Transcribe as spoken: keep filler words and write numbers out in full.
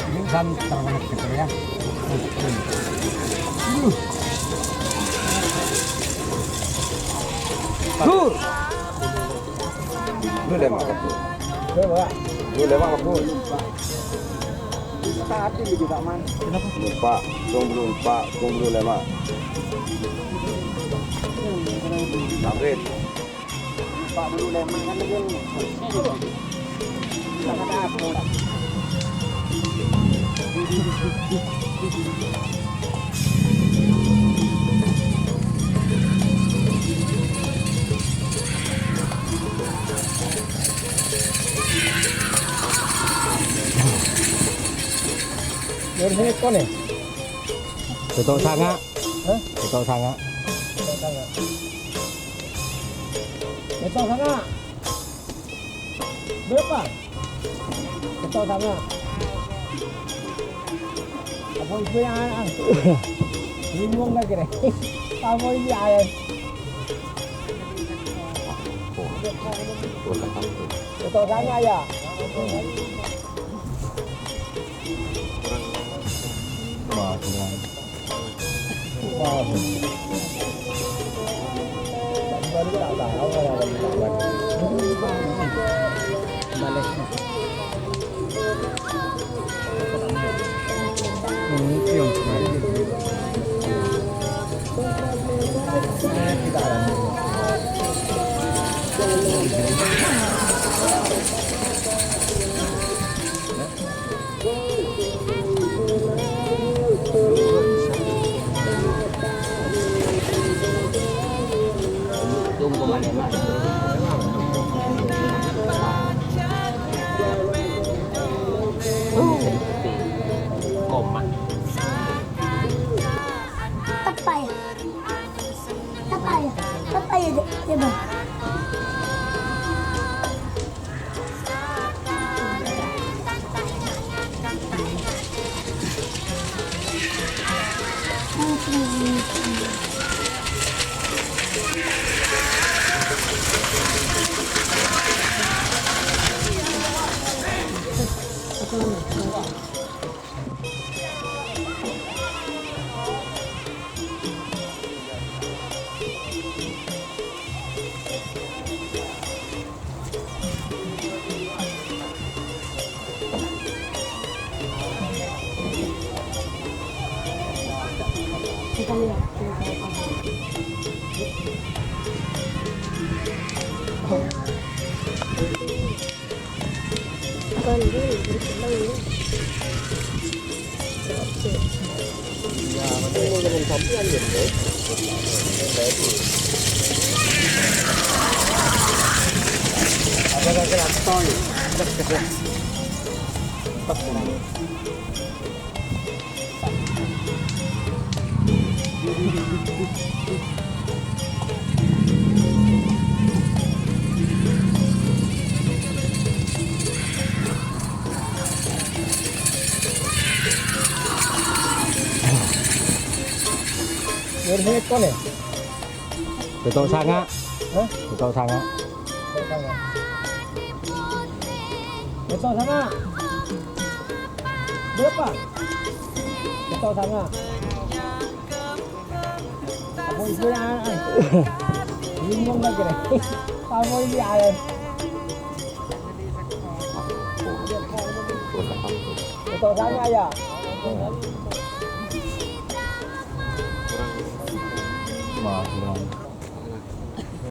Ini kan terlalu kecil ya. Aduh. Gur. Lu lè' ma' Gur. Lu lè' ma' Gur. Tadi lagi, Pak Man. Kenapa? Lupa, tunggu dulu, Pak, tunggu dulu, lè' ma'. Tamrin. Pak, dulu, lè' ma' kan lagi. Dari sini kok nih? Betok sanga'. Hah? Betok sanga'. Betok sanga'. Betok sanga'. Berapa? Betok sanga'. Apa itu yang anak? Bingung nggak kira? Apa ini ayam? Betok sanga' ya? Wah, kurang. Pètto' sanga'. Hah? Pètto' sanga'. Pètto' sanga'. Pètto' sanga'. Bârâmpa? Pètto' sanga'. Apa itu ya? Bingung lagi deh. Apa ini ya? Pètto' sanga' ya? Wah, kurang.